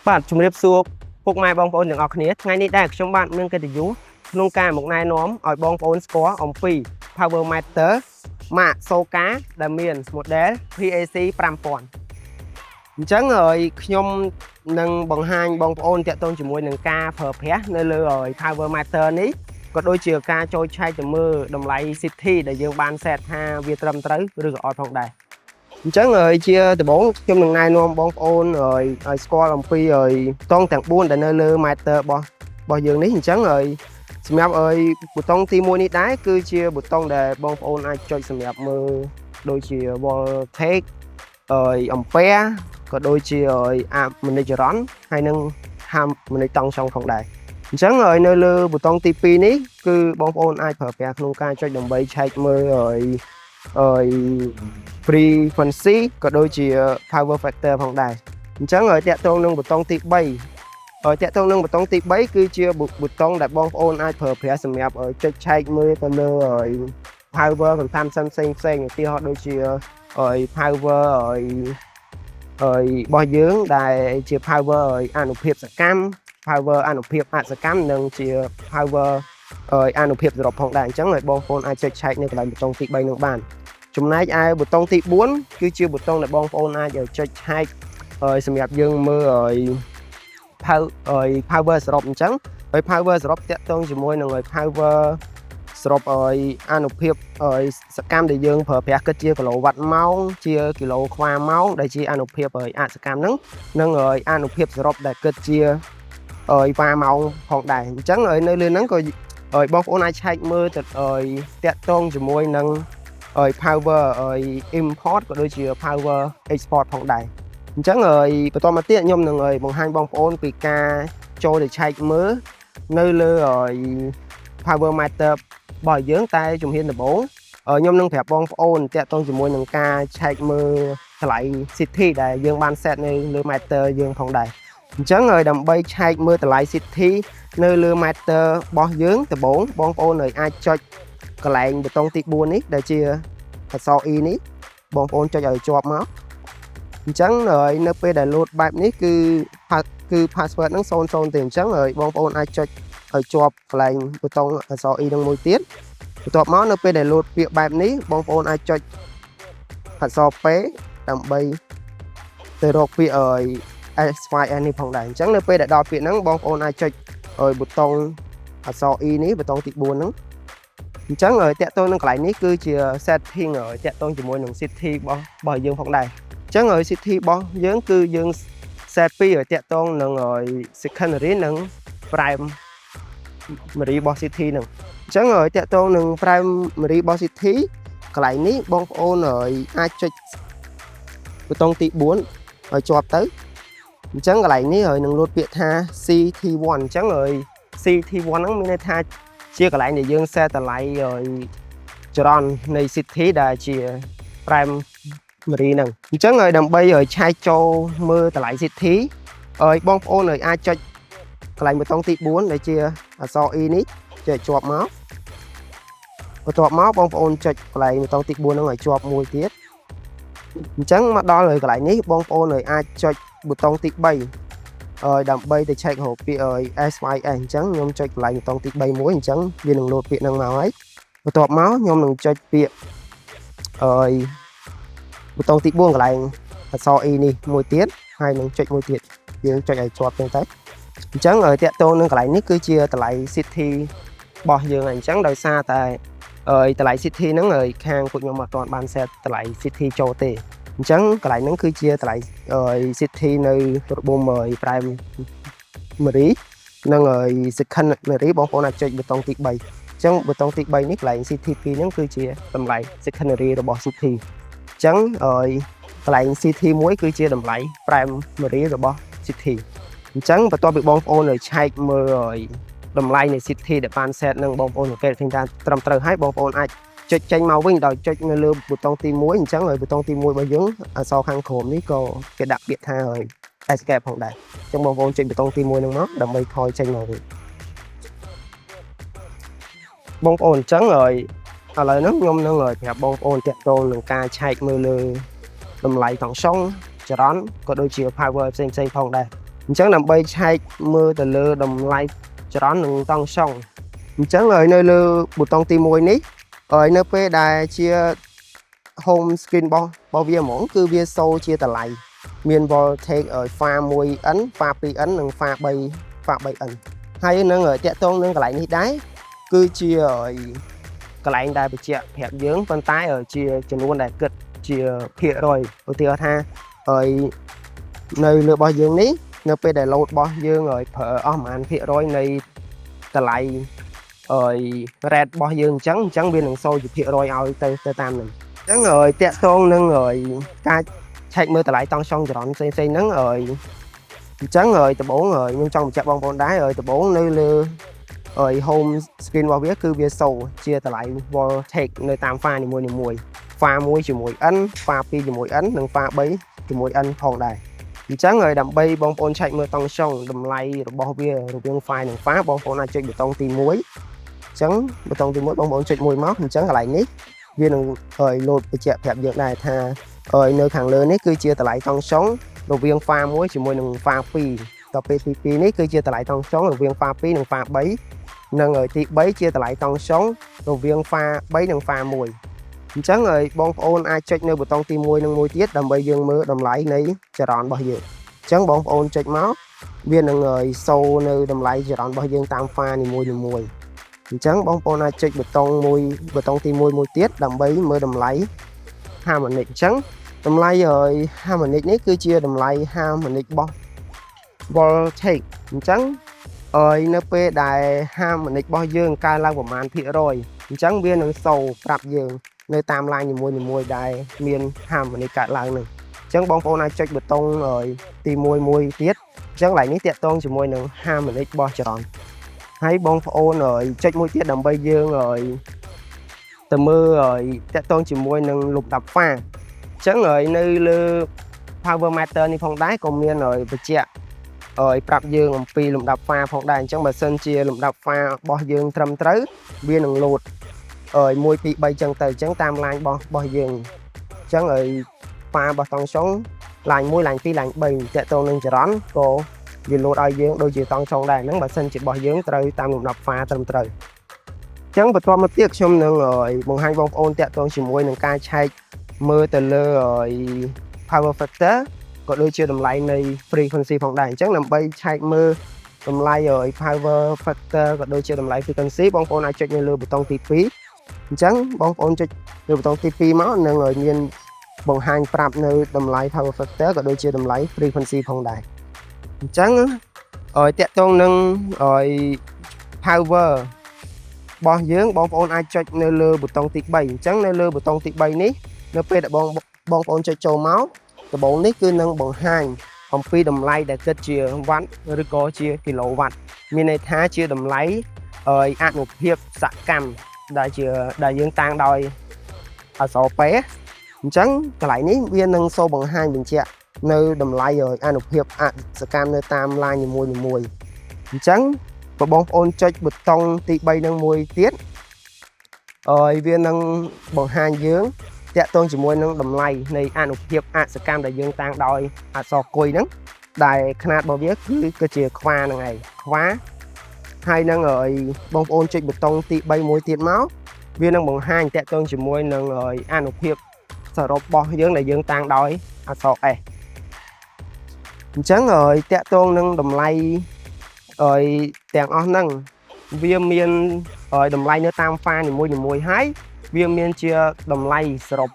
បាទជំរាបសួរពុកម៉ែបងប្អូនទាំងអស់គ្នាថ្ងៃនេះដែរខ្ញុំបាទមានកិត្តិយសក្នុងការមកណែនាំឲ្យបងប្អូនស្គាល់អំពី Power Meter ម៉ាក Soka ដែលមាន model PAC 5000អញ្ចឹងហើយខ្ញុំនឹងបង្ហាញបងប្អូនតាក់ទងជាមួយនឹងការប្រើប្រាស់នៅលើ Power Meter នេះក៏ដូចជាការចូលឆែកទៅមើលតម្លៃ CT ដែលយើងបាន set ថាវាត្រឹមត្រូវឬក៏អត់ផងដែរអញ្ចឹងហើយជាដំបូងខ្ញុំនឹងណែនាំបងប្អូនហើយឲ្យស្គាល់អំពីហើយប៊ូតុងទាំង4ដែលនៅលើ meter របស់យើងនេះអញ្ចឹងហើយសម្រាប់ហើយប៊ូតុងទី1នេះដែរគឺជាប៊ូតុងដែលបងប្អូនអាចចុចសម្រាប់មើលដូចជា voltage ហើយ ampere ក៏ដូចជាហើយអាម៉ូនិកចរន្តហើយនិងហាម៉ូនិកតង់ចង់ផងដែរអញ្ចឹងហើយនៅលើប៊ូតុងទី2នេះគឺបងប្អូនអាចប្រើប្រាស់ក្នុងការចុចដើម្បីឆែកមើលហើយហើយ frequency ក៏ដូចជា power factor ផងដែរអញ្ចឹងហើយតាក់ទងនឹងប៊ូតុងទី3ហើយតាក់ទងនឹងប៊ូតុងទី3គឺជាប៊ូតុងដែលបងប្អូនអាចប្រើប្រាស់សម្រាប់ចុចឆែកមើលទៅលើហើយ power consumption ផ្សេងផ្សេងឧទាហរណ៍ដូចជាហើយ power ហើយហើយរបស់យើងដែលជា power ហើយអនុភាពសកម្ម power អនុភាពអសកម្មនិងជា power ហើយអនុភាពសរុបផងដែរអញ្ចឹងឲ្យបងប្អូនអាចចុចឆែកនៅកន្លែងប៊ូតុងទី3នឹងបានចំណែកឯប៊ូតុងទី4គឺជាប៊ូតុងដែលបងប្អូនអាចចុចឆែកហើយសម្រាប់យើងមើលហើយ power ហើយ power សរុបអញ្ចឹងហើយ power សរុបតាក់ទងជាមួយនឹងហើយ power សរុបឲ្យអនុភាពឲ្យសកម្មដែលយើងប្រើប្រាស់គិតជាគីឡូវ៉ាត់ម៉ោងជាគីឡូក្វាម៉ោងដែលជាអនុភាពឲ្យអសកម្មហ្នឹងនិងឲ្យអនុភាពសរុបដែលគិតជាឲ្យវ៉ាម៉ោងផងដែរអញ្ចឹងឲ្យនៅលើហ្នឹងក៏ឲ្យបងប្អូនអាចឆែកមើលទៅឲ្យតាក់ទងជាមួយនឹងឲ្យ power ឲ្យ import ក៏ដូចជា power export ផងដែរអញ្ចឹងហើយបន្តមកទៀតខ្ញុំនឹងឲ្យបង្ហាញបងប្អូនពីការចូលទៅឆែកមើលនៅលើឲ្យ power meter របស់យើងតែជំហានដំបូងខ្ញុំនឹងប្រាប់បងប្អូនតាក់ទងជាមួយនឹងការឆែកមើលតម្លៃ CT ដែលយើងបាន set នៅលើ meter យើងផងដែរអញ្ចឹងហើយដើម្បីឆែកមើលតម្លៃ CT នៅលើ meter របស់យើងដំបូងបងប្អូនហើយអាចចុចកន្លែងប៊ូតុងទី4នេះដែលជាអក្សរ E នេះបងប្អូនចុចឲ្យជាប់មកអញ្ចឹងហើយនៅពេលដែលលោតបែបនេះគឺគឺ password ហ្នឹង00ទេអញ្ចឹងហើយបងប្អូនអាចចុចឲ្យជាប់កន្លែងប៊ូតុងអក្សរ E នឹងមួយទៀតបន្ទាប់មកនៅពេលដែលលោតពាក្យបែបនេះបងប្អូនអាចចុចអក្សរ P ដើម្បីទៅរកពាក្យឲ្យ SYN នេះផងដែរអញ្ចឹងនៅពេលដែលដល់ពាក្យហ្នឹងបងប្អូនអាចចុចឲ្យប៊ូតុងអក្សរ E នេះប៊ូតុងទី4ហ្នឹងអញ្ចឹងឲ្យតាក់ទងនឹងកន្លែងនេះគឺជា setting ឲ្យតាក់ទងជាមួយនឹង CT របស់យើងផងដែរអញ្ចឹងឲ្យ CT របស់យើងគឺយើង set ពីរឲ្យតាក់ទងនឹងឲ្យ secondary និង primary របស់ CT ហ្នឹងអញ្ចឹងឲ្យតាក់ទងនឹង primary របស់ CT កន្លែងនេះបងប្អូនឲ្យអាចចុចប៊ូតុងទី4ឲ្យជាប់ទៅអញ្ចឹងកន្លែងនេះហើយនឹងលោតពាក្យថា CT1 អញ្ចឹងហើយ CT1 ហ្នឹងមានន័យថាជាកន្លែងដែលយើង set តម្លៃឲ្យចរន្តនៃ CT ដែលជា primary ហ្នឹងអញ្ចឹងហើយដើម្បីឲ្យឆែកចូលមើលតម្លៃ CT ឲ្យបងប្អូនឲ្យអាចចុចកន្លែងប៊ូតុងទី4ដែលជាអក្សរ E នេះចុចជាប់មកបន្ទាប់មកបងប្អូនចុចកន្លែងប៊ូតុងទី4ហ្នឹងឲ្យជាប់មួយទៀតអញ្ចឹងមកដល់ហើយកន្លែងនេះបងប្អូនឲ្យអាចចុចប៊ូតុងទី3ហើយដើម្បីទៅឆែករកពាក្យឲ្យ SYS អញ្ចឹងខ្ញុំចុចកន្លែងប៊ូតុងទី3មួយអញ្ចឹងវានឹងលោតពាក្យហ្នឹងមកហើយបន្ទាប់មកខ្ញុំនឹងចុចពាក្យហើយប៊ូតុងទី4កន្លែងអក្សរ E នេះមួយទៀតហើយនឹងចុចមួយទៀតយើងចុចឲ្យជាប់ចឹងទៅអញ្ចឹងឲ្យតាក់ទងនឹងកន្លែងនេះគឺជាតម្លៃ CT របស់យើងហើយអញ្ចឹងដោយសារតែហើយតម្លៃ CT ហ្នឹងហើយខាងពួកខ្ញុំអត់ទាន់បាន set តម្លៃ CT ចូលទេអញ្ចឹងកន្លែងហ្នឹងគឺជាតម្លៃ CT នៅរប៊ំហើយ primary និងហើយ secondary បងប្អូនអាចចុចប៊ូតុងទី3អញ្ចឹងប៊ូតុងទី3នេះកន្លែង CT2 ហ្នឹងគឺជាតម្លៃ secondary របស់ CT អញ្ចឹងហើយកន្លែង CT មួយគឺជាតម្លៃ primary របស់ CT អញ្ចឹងបន្ទាប់ពីបងប្អូនឲ្យឆែកមើលឲ្យតម្លៃនៃ CT ដែលបាន set នឹងបងប្អូនសង្កេតឃើញថាត្រឹមត្រូវហើយបងប្អូនអាចចុចចេញមកវិញដោយចុចនៅលើប៊ូតុងទី1អញ្ចឹងហើយប៊ូតុងទី1របស់យើងអក្សរខាងក្រោមនេះក៏គេដាក់ពាក្យថាហើយ escape ផងដែរអញ្ចឹងបងប្អូនចុចប៊ូតុងទី1ហ្នឹងមកដើម្បីថយចេញមកវិញបងប្អូនអញ្ចឹងហើយឥឡូវហ្នឹងខ្ញុំនឹងឲ្យប្រាប់បងប្អូនតាក់ទងនឹងការឆែកមើលលើតម្លៃតង់ស្យុងចរន្តក៏ដូចជា power ផ្សេងៗផងដែរ អញ្ចឹងដើម្បីឆែកមើលទៅលើតម្លៃចរន្តនិងតង់ស្យុងអញ្ចឹងហើយនៅលើប៊ូតុងទី1នេះហើយនៅពេលដែលជា home screen របស់វាហ្មងគឺវាសូជាតម្លៃមាន voltage ឲ្យ phase 1N phase 2N និង phase 3 phase 3N ហើយនឹងតាក់ទងនឹងកន្លែងនេះដែរគឺជាកន្លែងដែលបញ្ជាក់ប្រាប់យើងប៉ុន្តែជាចំនួនដែលគិតជាភាគរយឧទាហរណ៍ថាហើយនៅលើរបស់យើងនេះនៅពេលដែល load របស់យើងឲ្យប្រើអស់ប្រហែលភាគរយនៃតម្លៃឲ្យ rate របស់យើងអញ្ចឹងអញ្ចឹងវានឹងសូជាភាគរយឲ្យទៅទៅតាមនឹងអញ្ចឹងឲ្យតាក់ទងនឹងឲ្យការឆែកមើលតម្លៃតង់ស្យុងចរន្តផ្សេងៗហ្នឹងឲ្យអញ្ចឹងឲ្យដំបូងឲ្យខ្ញុំចង់បញ្ជាក់បងប្អូនដែរឲ្យដំបូងនៅលើឲ្យ home screen របស់វាគឺវាសូជាតម្លៃ voltage នៅតាម phase នីមួយៗ phase 1ជាមួយ N phase 2ជាមួយ N និង phase 3ជាមួយ N ផងដែរអញ្ចឹងហើយដើម្បីបងប្អូនឆែកមើលតង់ស្យុងតម្លៃរបស់វារវាង phase និង phase បងប្អូនអាចចុចប៊ូតុងទី1អញ្ចឹងប៊ូតុងទី1បងប្អូនចុចមួយមកអញ្ចឹងកន្លែងនេះវានឹងឲ្យលោតបញ្ជាក់ប្រាប់យើងដែរថាឲ្យនៅខាងលើនេះគឺជាតម្លៃតង់ស្យុងរវាង phase 1ជាមួយនឹង phase 2ដល់ពេលទី2នេះគឺជាតម្លៃតង់ស្យុងរវាង phase 2និង phase 3និងទី3ជាតម្លៃតង់ស្យុងរវាង phase 3និង phase 1អញ្ចឹងហើយបងប្អូនអាចចុចនៅប៊ូតុងទី1និងមួយទៀតដើម្បីយើងមើលតម្លៃនៃចរន្តរបស់យើងអញ្ចឹងបងប្អូនចុចមកវានឹងឲ្យសូនៅតម្លៃចរន្តរបស់យើងតាម phase នីមួយៗអញ្ចឹងបងប្អូនអាចចុចប៊ូតុងមួយប៊ូតុងទី1មួយទៀតដើម្បីមើលតម្លៃ harmonic អញ្ចឹងតម្លៃឲ្យ harmonic នេះគឺជាតម្លៃ harmonic របស់ voltage អញ្ចឹងឲ្យនៅពេលដែល harmonic របស់យើងកើនឡើងប្រមាណភាគរយអញ្ចឹងវានឹងសូប្រាប់យើងនៅតាម line នីមួយៗដែលមាន harmonic កើតឡើងនឹងអញ្ចឹងបងប្អូនអាចចុចប៊ូតុងទី1មួយទៀតអញ្ចឹងកន្លែងនេះតាក់ទងជាមួយនឹង harmonic របស់ចរន្តហើយបងប្អូនចុចមួយទៀតដើម្បីយើងឲ្យទៅមើលឲ្យតាក់ទងជាមួយនឹងលំដាប់ phase អញ្ចឹងហើយនៅលើ power meter នេះផងដែរក៏មានឲ្យបញ្ជាក់ឲ្យប្រាប់យើងអំពីលំដាប់ phase ផងដែរអញ្ចឹងបើសិនជាលំដាប់ phase របស់យើងត្រឹមត្រូវវានឹងលោតឲ្យ1 2 3ចឹងទៅអញ្ចឹងតាម line របស់យើងអញ្ចឹងឲ្យ phase របស់តង់ស្យុង line 1 line 2 line 3តាក់ទងនឹងចរន្តក៏វាលោតឲ្យយើងដូចជាតង់ស្យុងដែរហ្នឹងបើសិនជារបស់យើងត្រូវតាមលំដាប់ phase ត្រឹមត្រូវអញ្ចឹងបន្ទាប់មកទៀតខ្ញុំនឹងបង្ហាញបងប្អូនតាក់ទងជាមួយនឹងការឆែកមើលទៅលើ power factor ក៏ដូចជាតម្លៃនៃ frequency ផងដែរអញ្ចឹងដើម្បីឆែកមើលតម្លៃឲ្យ power factor ក៏ដូចជាតម្លៃ frequency បងប្អូនអាចចុចនៅលើប៊ូតុងទី2អញ្ចឹងបងប្អូនចុចលើប៊ូតុងទី2មកនឹងឲ្យមានបង្ហាញប្រាប់នៅតម្លៃ power factor ក៏ដូចជាតម្លៃ frequency ផងដែរអញ្ចឹងឲ្យតាក់ទងនឹងឲ្យ power របស់យើងបងប្អូនអាចចុចនៅលើប៊ូតុងទី3អញ្ចឹងនៅលើប៊ូតុងទី3នេះនៅពេលដែលបងបងប្អូនចុចចូលមកដំបូងនេះគឺនឹងបង្ហាញអំពីតម្លៃដែលគិតជាវ៉ាត់ឬក៏ជាគីឡូវ៉ាត់មានន័យថាជាតម្លៃឲ្យអនុភាពសកម្មដែលជាដែលយើងតាំងដោយអក្សរ P អញ្ចឹងកន្លែងនេះវានឹងសូបង្ហាញបញ្ជាក់នៅតម្លៃអនុភាពអសកម្មនៅតាម line នីមួយៗអញ្ចឹងបើបងប្អូនចុចប៊ូតុងទី3នឹងមួយទៀតហើយវានឹងបង្ហាញយើងតាក់ទងជាមួយនឹងតម្លៃនៃអនុភាពអសកម្មដែលយើងតាំងដោយអក្សរគុយហ្នឹងដែលຂະຫນាតរបស់វាគឺគឺជាខ្វាហ្នឹងឯងខ្វាហើយនឹងឲ្យបងប្អូនចុចប៊ូតុងទី3មួយទៀតមកវានឹងបង្ហាញតាក់ទងជាមួយនឹងអនុភាពសរុបរបស់យើងដែលយើងតាំងដោយអក្សរ S អញ្ចឹងឲ្យតាក់ទងនឹងតម្លៃឲ្យទាំងអស់ហ្នឹងវាមានឲ្យតម្លៃនៅតាម phase នីមួយៗហើយវាមានជាតម្លៃសរុប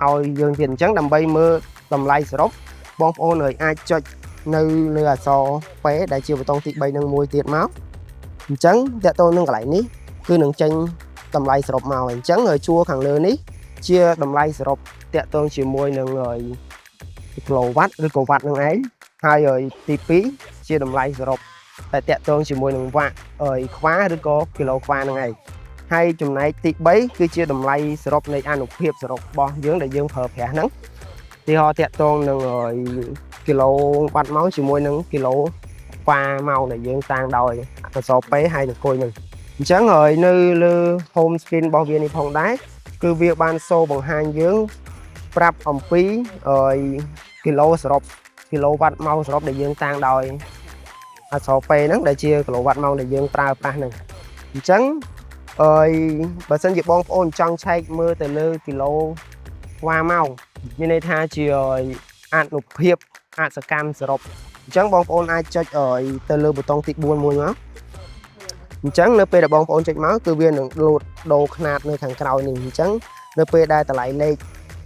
ឲ្យយើងទៀតអញ្ចឹងដើម្បីមើលតម្លៃសរុបបងប្អូនឲ្យអាចចុចនៅលើអក្សរ P ដែលជាប៊ូតុងទី3នឹងមួយទៀតមកអញ្ចឹងតើតើនឹងកន្លែងនេះគឺនឹងចេញតម្លៃសរុបមកអញ្ចឹងជួរខាងលើនេះជាតម្លៃសរុបតាក់ទងជាមួយនឹងគីឡូវ៉ាត់ឬក៏វ៉ាត់នឹងឯងហើយទី2ជាតម្លៃសរុបតែតាក់ទងជាមួយនឹងវ៉ាក់ខ្វាឬក៏គីឡូខ្វានឹងឯងហើយចំណែកទី3គឺជាតម្លៃសរុបនៃអនុភាពសរុបរបស់យើងដែលយើងប្រើប្រាស់ហ្នឹងទីហោតាក់ទងនឹងគីឡូវ៉ាត់ម៉ោងជាមួយនឹងគីឡូវ៉ាម៉ោងដែលយើងតាំងដោយអក្សរ P ហើយនឹងគុយនឹងអញ្ចឹងហើយនៅលើ home screen របស់វានេះផងដែរគឺវាបានសូបង្ហាញយើងប្រាប់អំពីគីឡូសរុប គីឡូវ៉ាត់ម៉ោងសរុបដែលយើងតាំងដោយអក្សរ P ហ្នឹងដែលជាគីឡូវ៉ាត់ម៉ោងដែលយើងប្រើប្រាស់ហ្នឹងអញ្ចឹងអើយបើសិនជាបងប្អូនចង់ឆែកមើលទៅលើគីឡូវ៉ាម៉ោងមានន័យថាជាអនុភាពអសកម្មសរុបអញ្ចឹងបងប្អូនអាចចុចអើយទៅលើប៊ូតុងទី4មួយមកអញ្ចឹងនៅពេលដែលបងប្អូនចុចមកគឺវានឹងលោតដូរខ្នាតនៅខាងក្រោយនេះអញ្ចឹងនៅពេលដែលតម្លៃលេខ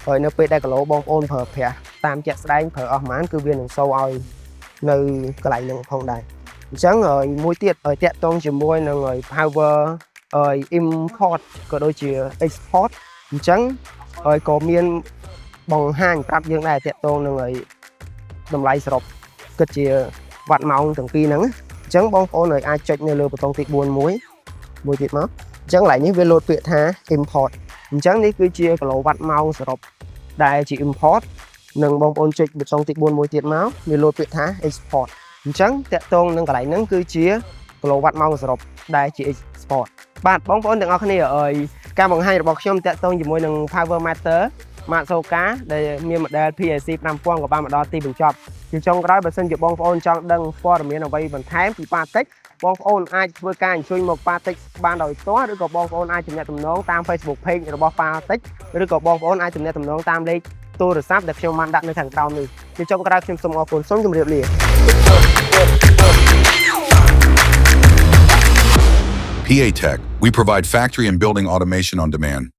ហើយនៅពេលដែលគីឡូបងប្អូនប្រើប្រាស់តាមជាក់ស្ដែងប្រើអស់ប៉ុន្មានគឺវានឹងសូឲ្យនៅកន្លែងហ្នឹងផងដែរអញ្ចឹងហើយមួយទៀតហើយតាក់ទងជាមួយនឹងហើយ power ហើយ import ក៏ដូចជា export អញ្ចឹងហើយក៏មានបង្ហាញប្រាប់យើងដែរតាក់ទងនឹងហើយតម្លៃសរុបគិតជាវ៉ាត់ម៉ោងទាំងពីរហ្នឹងណាអញ្ចឹងបងប្អូនហើយអាចចុចនៅលើប៊ូតុងទី4មួយមួយទៀតមកអញ្ចឹងកន្លែងនេះវាលោតពាក្យថា import អញ្ចឹងនេះគឺជាគីឡូវ៉ាត់ម៉ោងសរុបដែលជា import និងបងប្អូនចុចប៊ូតុងទី4មួយទៀតមកវាលោតពាក្យថា export អញ្ចឹងតាក់ទងនឹងកន្លែងហ្នឹងគឺជាគីឡូវ៉ាត់ម៉ោងសរុបដែលជា export បាទបងប្អូនទាំងអស់គ្នាអើយការបង្ហាញរបស់ខ្ញុំតាក់ទងជាមួយនឹង Power Meter ម៉ាក Soka ដែលមាន model PAC 5000ក៏បានមកដល់ទីបញ្ចប់ជាចុងក្រោយបើសិនជាបងប្អូនចង់ដឹងព័ត៌មានអ្វីបន្ថែមពី Patec បងប្អូនអាចធ្វើការអញ្ជើញមក Patec បានដោយផ្ទាល់ឬក៏បងប្អូនអាចទំនាក់ទំនងតាម Facebook Page របស់ Patec ឬក៏បងប្អូនអាចទំនាក់ទំនងតាមលេខទូរស័ព្ទដែលខ្ញុំបានដាក់នៅខាងក្រោមនេះជាចុងក្រោយខ្ញុំសូមអរគុណសូមជម្រាបលា PA Tech, we provide factory and building automation on demand.